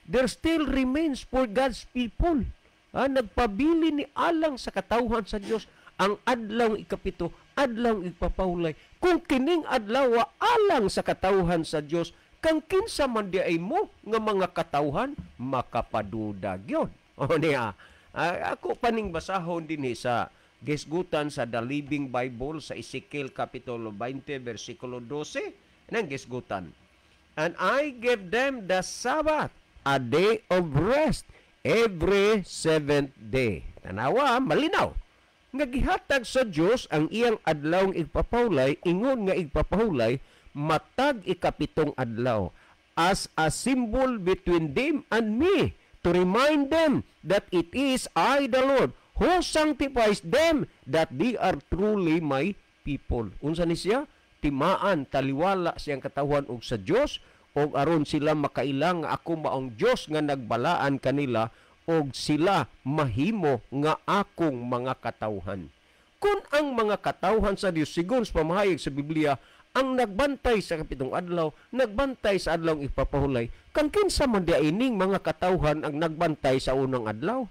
there still remains for God's people. Nagpabili ni alang sa katawhan sa Dios ang adlaw 7, adlaw igpapahulay. Kung kining adlaw alang sa katawhan sa Dios, kang kinsa man di ay mo nga mga katawhan makapaduda gyud. O niya, ako paning basahon dinhi sa gisgutan sa The Living Bible sa Ezekiel Kapitulo 20 versikulo 12 nang gisgutan. And I gave them the Sabbath, a day of rest, every seventh day. Tanawa, malinaw nga gihatag sa Dios ang iyang adlaw igpapahulay, ingon nga igpapahulay matag 7 adlaw as a symbol between them and me to remind them that it is I the Lord who sanctifies them, that they are truly my people. Unsa ni siya? Timaan taliwala siyang katawhan og sa Dios, og aron sila makailang nga ako maong Dios nga nagbalaan kanila, og sila mahimo nga akong mga katawhan. Kung ang mga katawhan sa Dios sigon sa pamahayag sa Biblia ang nagbantay sa kapitong adlaw, nagbantay sa adlawng ipapahulay, kang kinsa man di ining mga katawhan ang nagbantay sa unang adlaw?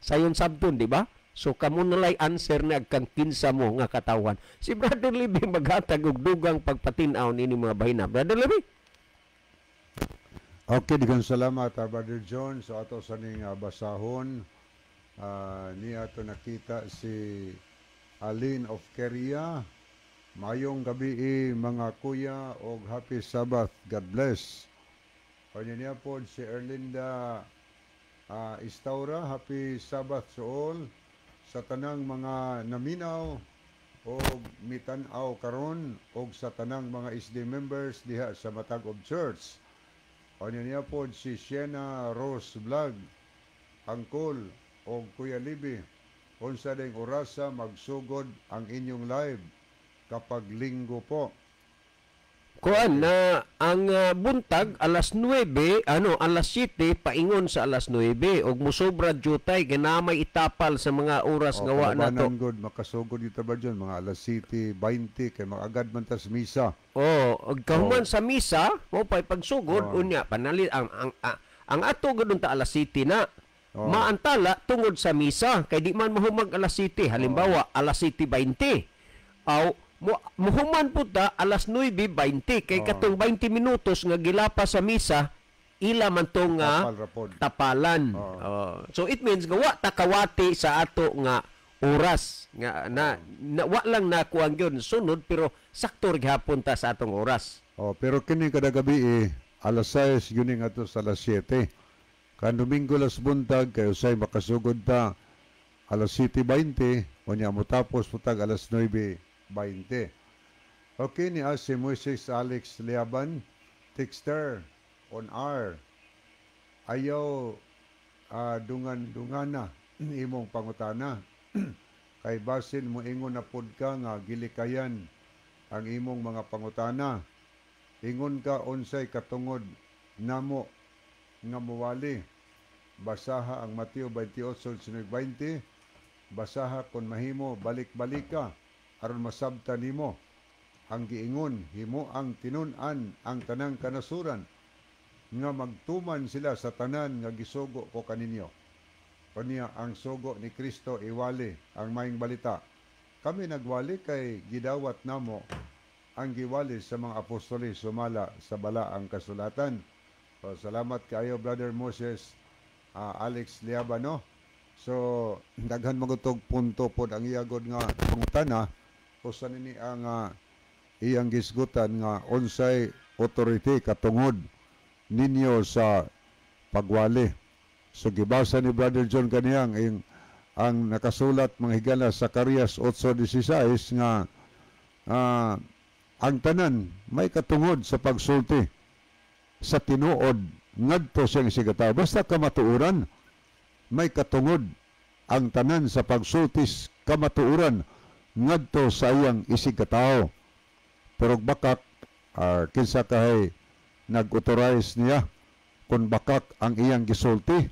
Sayon sabton, di ba? So kamo nalay answer na kang kinsa mo nga katawhan. Si Brother Libby maghatag og dugang pagpatin-aw niini mga bahina. Brother Libby? Okay, daghang salamat, Brother John. So ato sa ning basahon, ni ato nakita si Aline of Keria. Mayong gabi mga kuya og happy Sabbath. God bless. Kanya niya po si Erlinda Istaura, happy Sabbath to all. Sa tanang mga naminaw og mitan-aw karon og sa tanang mga SD members diha sa Matag-ob Church. Kanya niya po si Sienna Rose Vlog, Angkol og Kuya Libi, unsa ding orasa magsugod ang inyong live kapag Linggo po? Kuan na ang buntag alas 9, ano, alas 7 paingon sa alas 9, og musobra jutay kay naa may itapal sa mga oras O, nga wa na to. Kalabanan gud makasugod dito ba dyan, mga alas 7:20 kay magagad man tas misa. Oh, og kahuman sa misa, mo pay pagsugod unya panali ang ato gud unta alas 7 na. Maantala tungod sa misa kay di man mahumag alas 7, halimbawa alas 7:20. Aw muhuman pud ta alas 9:20 kay katong 20 minutos nga gilapa sa misa ila man to nga Tapal ra pod. Tapalan. Oo. Oh. So it means nga wa ta kawati sa ato nga oras nga na wa lang nakuang yun sunod, pero sakto ra gihapon ta sa atong oras. Oh, pero kini kada gabi eh, alas 6 yun nga to sa alas 7. Kan Domingo las buntag kayo say makasugod ta alas 7:20, unya mo tapos putag alas 9:20. Okay, ni si Moises Alex Liaban, Texter on R. Ayaw dungan-dungana imong pangutana. Kay basin mo ingon na pud ka nga gilikayan ang imong mga pangutana. Ingon ka unsay katungod namo nga muwali. Basaha ang Mateo 28:20. Basaha kon mahimo balik-balik ka aron masabta nimo ang giingon. Himo ang tinun-an ang tanang kanasuran nga magtuman sila sa tanan nga gisugo ko kaninyo. Kanya ang sugo ni Kristo, iwali ang maayong balita. Kami nagwali kay gidawat namo ang giwali sa mga apostoles sumala sa balaang kasulatan. So, salamat kaayo, Brother Moses Alex Liabano. So daghan magutog punto pod ang iyagod nga pangutana usa nini ang iyang gisgutan nga unsay authority, katungod ninyo sa pagwali. So gibasa ni Brother John kaniyang ang nakasulat, mga higala, sa Zacarias 8:16 nga ang tanan may katungod sa pagsulti sa tinuod ngadto sa isigkatawo. Basta kamatuoran, may katungod ang tanan sa pagsulti kamatuoran ngadto sa iyang isigkatawo. Pero bakak, kinsa kahay nag-authorize niya kung bakak ang iyang gisulti?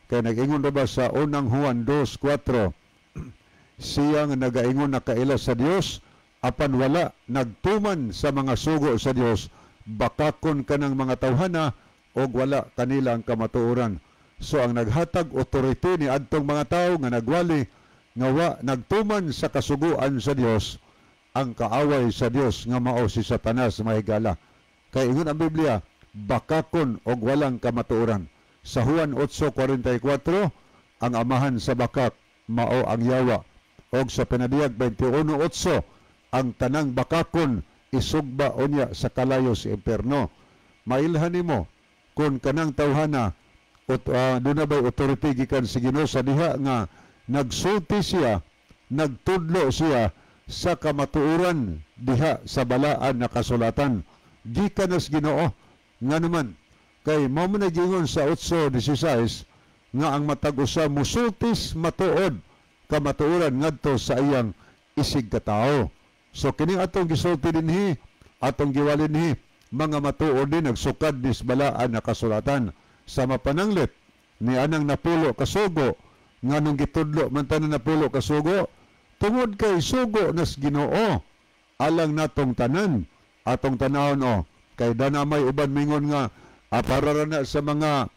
Kay nag-ingon na ba sa unang Juan 2:4, siya nga nagaingon na kaila sa Dios apan wala nagtuman sa mga sugo sa Dios, bakakon kanang mga tawhana og wala kanila ang kamatuoran. So ang naghatag authority ni adtong mga tawo nga nagwali nga wa nagtuman sa kasuguan sa Dios, ang kaaway sa Dios nga mao si Satanas, mga higala. Kay ingon ang Biblia, bakakon og walang kamatuoran. Sa Juan 8:44, ang amahan sa bakak mao ang yawa. Og sa Pinadiyag 21:8, ang tanang bakakon isugba unya sa kalayo sa impierno. Mailhan nimo kung kanang tawhana ut, duna bay authority gikan sa Ginoo sa diha nga nagsulti siya, nagtudlo siya sa kamatuoran diha sa balaan na kasulatan gikan sa Ginoo. Nga naman kay mao man nagingon sa 8:16 nga ang matag usa musultis matuod kamatuoran ngadto sa iyang isigkatao. So kining atong gisulti dinhi, atong giwali dinhi, mga matuod din nagsukad nis balaan na kasulatan. Sa mapananglit ni anang 10 kasugo, nganong gitudlo man tanan 10 kasugo? Tungod kay sugo nas Ginoo alang natong tanan, atong tanawon o kay dana may uban mingon nga para ra na sa mga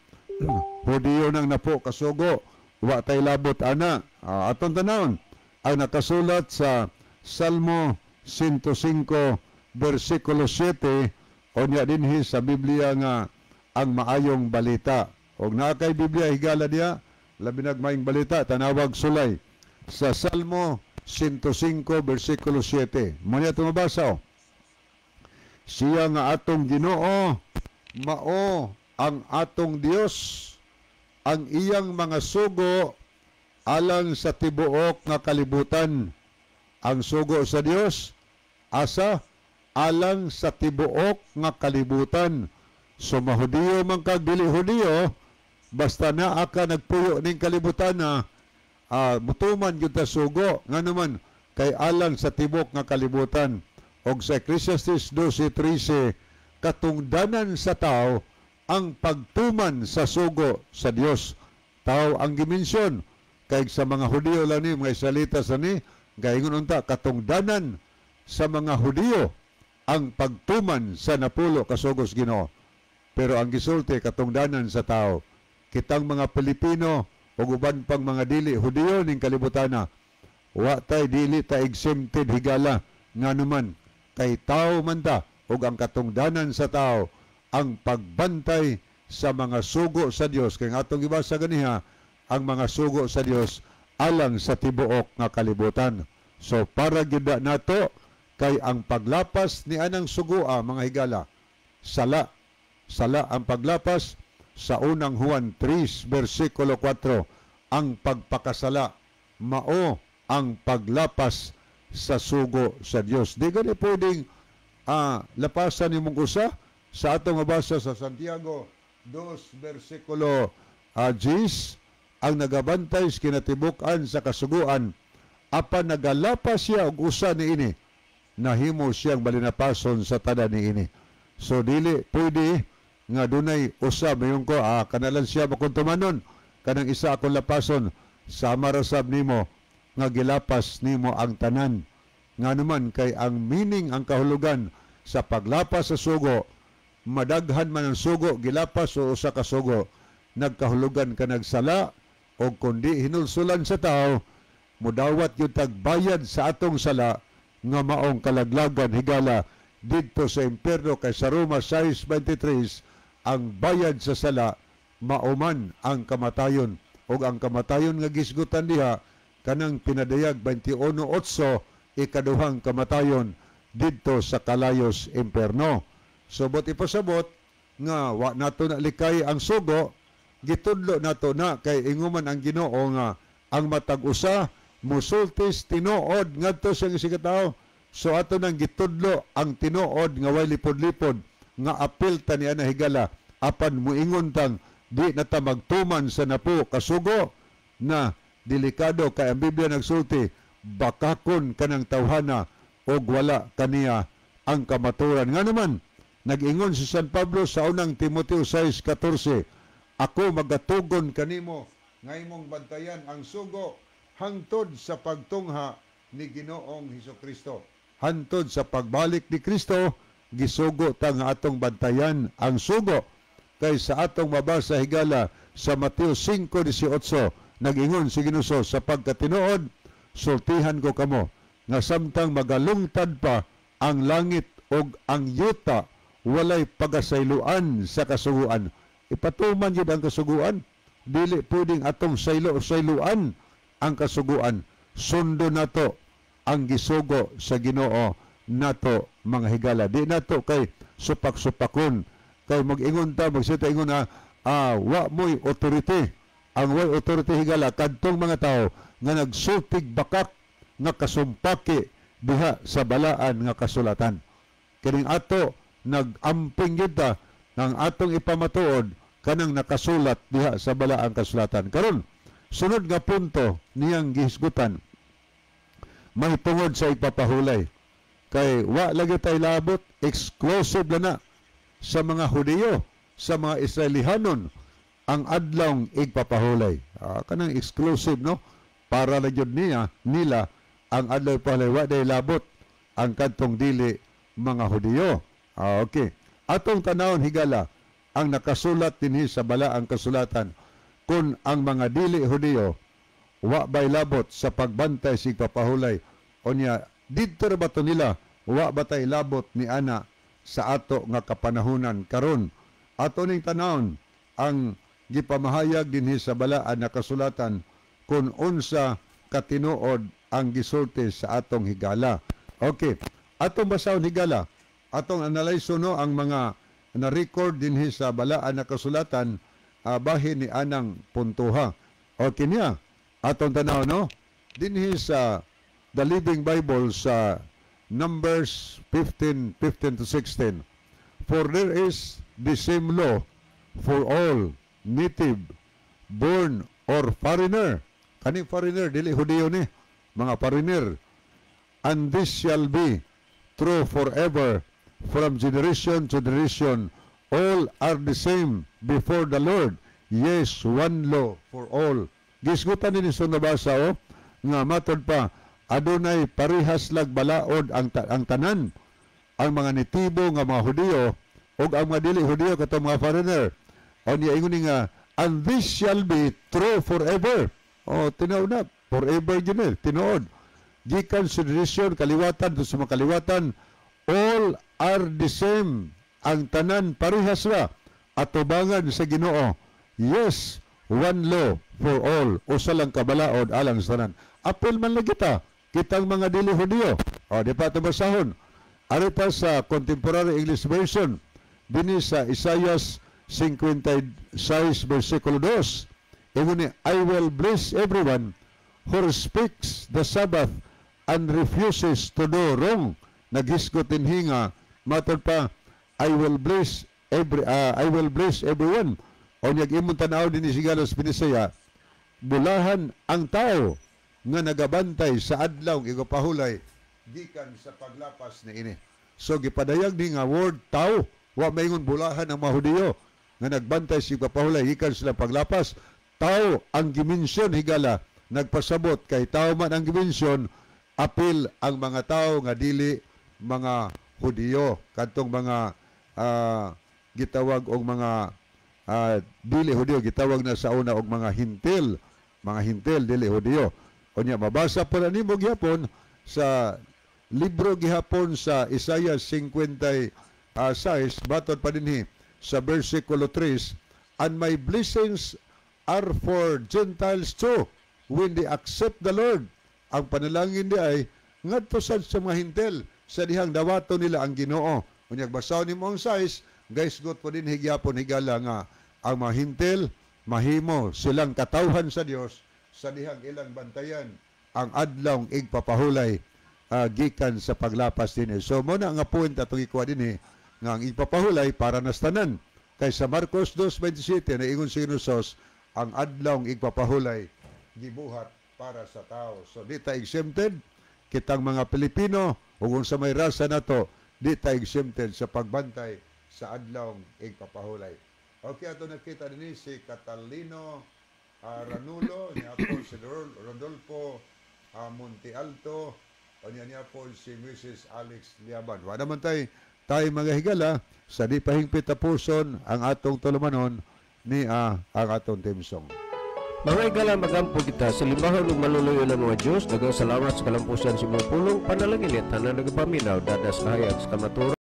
Hudiyo nang 10 kasugo, wa tay labot ana. Atong tanawon ang nakasulat sa Salmo 105 bersikulo 7, unya dinhi sa Biblia nga ang maayong balita. Og naa kay Biblia higala diya, labi nag maayong balita, tanawag sulay sa Salmo 105 bersikulo 7. Mo niya tumabasa o. Siya nga atong Ginoo mao ang atong Dios, ang iyang mga sugo alang sa tibuok nga kalibutan. Ang sugo sa Dios asa alang sa tibuok nga kalibutan. So mahudiyo man kag dili Hudiyo, basta naa ka nagpuyo ning kalibutan na mutuman gyud ta sugo, ngano man kay alang sa tibuok nga kalibutan. Og sa Ecclesiastes 12:13, katungdanan sa tao ang pagtuman sa sugo sa Dios. Tao ang gimensyon kay sa mga Hudiyo lang ni mga Israelita sa ni gaingon unta katungdanan sa mga Hudiyo ang pagtuman sa 10 kasugos Ginoo. Pero ang gisulti katungdanan sa tao. Kitang mga Pilipino ug uban pang mga dili Hudiyo ning kalibutana, wa tay dili ta exempted higala, nganuman kay tao man ta, ug ang katungdanan sa tao ang pagbantay sa mga sugo sa Dios. Kay atong gibasa ganiha ang mga sugo sa Dios alang sa tibuok nga kalibutan. So para gyud nato kay ang paglapas ni anang sugoa mga higala, sala. Sala ang paglapas sa unang Juan 3 bersikulo 4, ang pagpakasala mao ang paglapas sa sugo sa Dios. Di gani pwedeng lapasan nimong usa. Sa atong mabasa sa Santiago 2 bersikulo 10, ang nagabantay sa kinatibuk-an sa kasuguan apan nagalapas siya og usa niini, nahimo siyang balinapason sa tanan niini. So dili pwede nga dunay usa mayon ko kanalan siya makuntumanon kanang isa akong lapason, sama ra sab nimo nga gilapas nimo ang tanan. Nganuman kay ang meaning, ang kahulugan sa paglapas sa sugo, madaghan man ang sugo gilapas o usa ka sugo, nagkahulugan ka nagsala, o kundi hinulsulan sa tao, mudawat yung tagbayad sa atong sala nga maong kalaglagan higala didto sa impierno. Kay sa Roma 6:23, ang bayad sa sala mauman ang kamatayon, og ang kamatayon nga gisgutan diha kanang pinadayag 21:8, ikaduhang kamatayon didto sa kalayos impierno. So bot ipasabot nga wa nato na likay ang sugo, gitudlo nato na kay inguman ang Ginoo nga ang matag usa musultis tinuod ngadto sa isang katao. So ato nang gitudlo ang tinuod nga way lipod-lipod nga apil ta ni ana higala, apan muingon tang di na ta magtuman sa 10 kasugo na delikado, kay ang Biblia nagsulti bakakon kanang tawhana og wala kaniya ang kamaturan. Nga naman nag-ingon si San Pablo sa unang Timoteo 6:14, ako magatugon kanimo nga imong bantayan ang sugo hangtod sa pagtungha ni Ginoong Hesukristo. Hangtod sa pagbalik ni Kristo, gisugo ta nga atong bantayan ang sugo. Kay sa atong mabasa higala sa Mateo 5:18, nag-ingon si Ginoo, sa pagkatinuod sultihan ko kamo nga samtang magalungtad pa ang langit og ang yuta, walay pagasayloan sa kasuguan. Ipatuman yun ang kasuguan. Dili pwedeng atong saylo-sayloan ang kasuguan. Sundo nato ang gisugo sa Ginoo nato mga higala. Di nato kay supak-supakon. Kay mag-ingon ta, magsita ingon na wa mo'y authority. Ang way authority higala kadtong mga tao nga nagsultig bakak nga kasumpaki diha sa balaan nga kasulatan. Kining ato nag-amping gyud ta ng atong ipamatuod kanang nakasulat diha sa balaang kasulatan. Karon, sunod nga punto niyang gihisgutan mahitungod sa ipapahulay. Kay wa lagi tay labot, exclusive na na sa mga Hudiyo, sa mga Israelihanon ang adlawng igpapahulay. Kanang exclusive, no? Para na gyud niya nila ang adlaw igpapahulay, wa day labot ang kadtong dili mga Hudiyo. Okay. Atong tanawon, higala, ang nakasulat dinhi sa balaang kasulatan kung ang mga dili Hudiyo wa bay labot sa pagbantay sa igpapahulay. Unya didto ra ba to nila, wa ba tay labot ni ana sa ato nga kapanahunan karon? Ato ning tanawon ang gipamahayag dinhi sa balaan na kasulatan kung unsa katinuod ang gisulti sa atong higala. Okay, atong basahon, higala, atong analyze, no, ang mga na-record dinhi sa balaan na kasulatan bahin ni anang puntuha. Okay niya, atong tanaw, no, dinhi sa The Living Bible sa Numbers 15, 15 to 16. "For there is the same law for all, native born or foreigner." Kani foreigner, dili Hudiyo ni, mga foreigner. "And this shall be true forever from generation to generation. All are the same before the Lord. Yes, one law for all." Gisgutan ni sa nabasa, oh, nga matod pa adunay parehas lag balaod ang tanan, ang mga nitibo nga mga Hudiyo ug ang mga dili Hudiyo, katong mga foreigner. Unya ingon ni nga, "And this shall be true forever." Oh, tinuod na, forever gyud eh, tinuod. Gikan sa generation, kaliwatan to sa mga kaliwatan, all are the same. Ang tanan parehas ra atubangan sa Ginoo. Yes, one law for all. Usa lang kabalaod alang sa tanan. Apil man lagi kita, kitang mga dili Hudiyo. O, di pa ito basahon. Ari pa sa Contemporary English Version, dinhi sa Isaiah 56 versikulo 2. Ingon ni, "I will bless everyone who respects the Sabbath and refuses to do wrong." Naghisgot dinhi nga matod pa, "I will bless everyone." O niyag imong tanaw dinhi, higala, sa Binisaya, bulahan ang tao nga nagabantay sa adlaw igpapahulay gikan sa paglapas ni ini. So gipadayag ni nga word tao, wa maingon bulahan ang mga Hudiyo nga nagbantay sa igpapahulay gikan sila paglapas. Tao ang gimensyon, higala, nagpasabot kay tao man ang gimensyon, apil ang mga tao nga dili mga Hudiyo, kadtong mga gitawag og mga dili Hudiyo, gitawag na sa una og mga Hintil, dili Hudiyo. Unya mabasa po na nimo gihapon sa libro gihapon sa Isaiah 56, batod pa dinhi sa versikulo 3, "And my blessings are for Gentiles too when they accept the Lord." Ang panalangin di ay ngadto sad sa mga Hintil sa dihang dawato nila ang Ginoo. Unya basahon nimo ang 6, gaisgot po din higyapon, higala, nga ang mga Hintil mahimo silang katawhan sa Dios sa dihang ilang bantayan ang adlawng igpapahulay gikan sa paglapas dinhi. So mo na nga point atong ikuha dinhi nga ang igpapahulay para nas tanan. Kay sa Marcos 2:27 na ingon si Jesus, ang adlawng igpapahulay gibuhat para sa tao. So di ta exempted kitang mga Pilipino ug unsa may rasa nato, di ta exempted sa pagbantay sa adlawng igpapahulay. Okay, ato nakita dinhi si Catalino Ranulo, niya po si Rodolfo Monte Alto, o niya niya po si Mrs. Alex Liaban. Wala naman tay tayo, mga higala, sa di pahingpit tapuson ang atong tulumanon ni ang atong theme song. Mga higala, magampo kita sa limbahon ug maluluyo ng mga Diyos. Daghang salamat sa kalampusan sa imong pulong. Panalangin ni tanan nagapaminaw, dadas kahayag sa kamatuoran.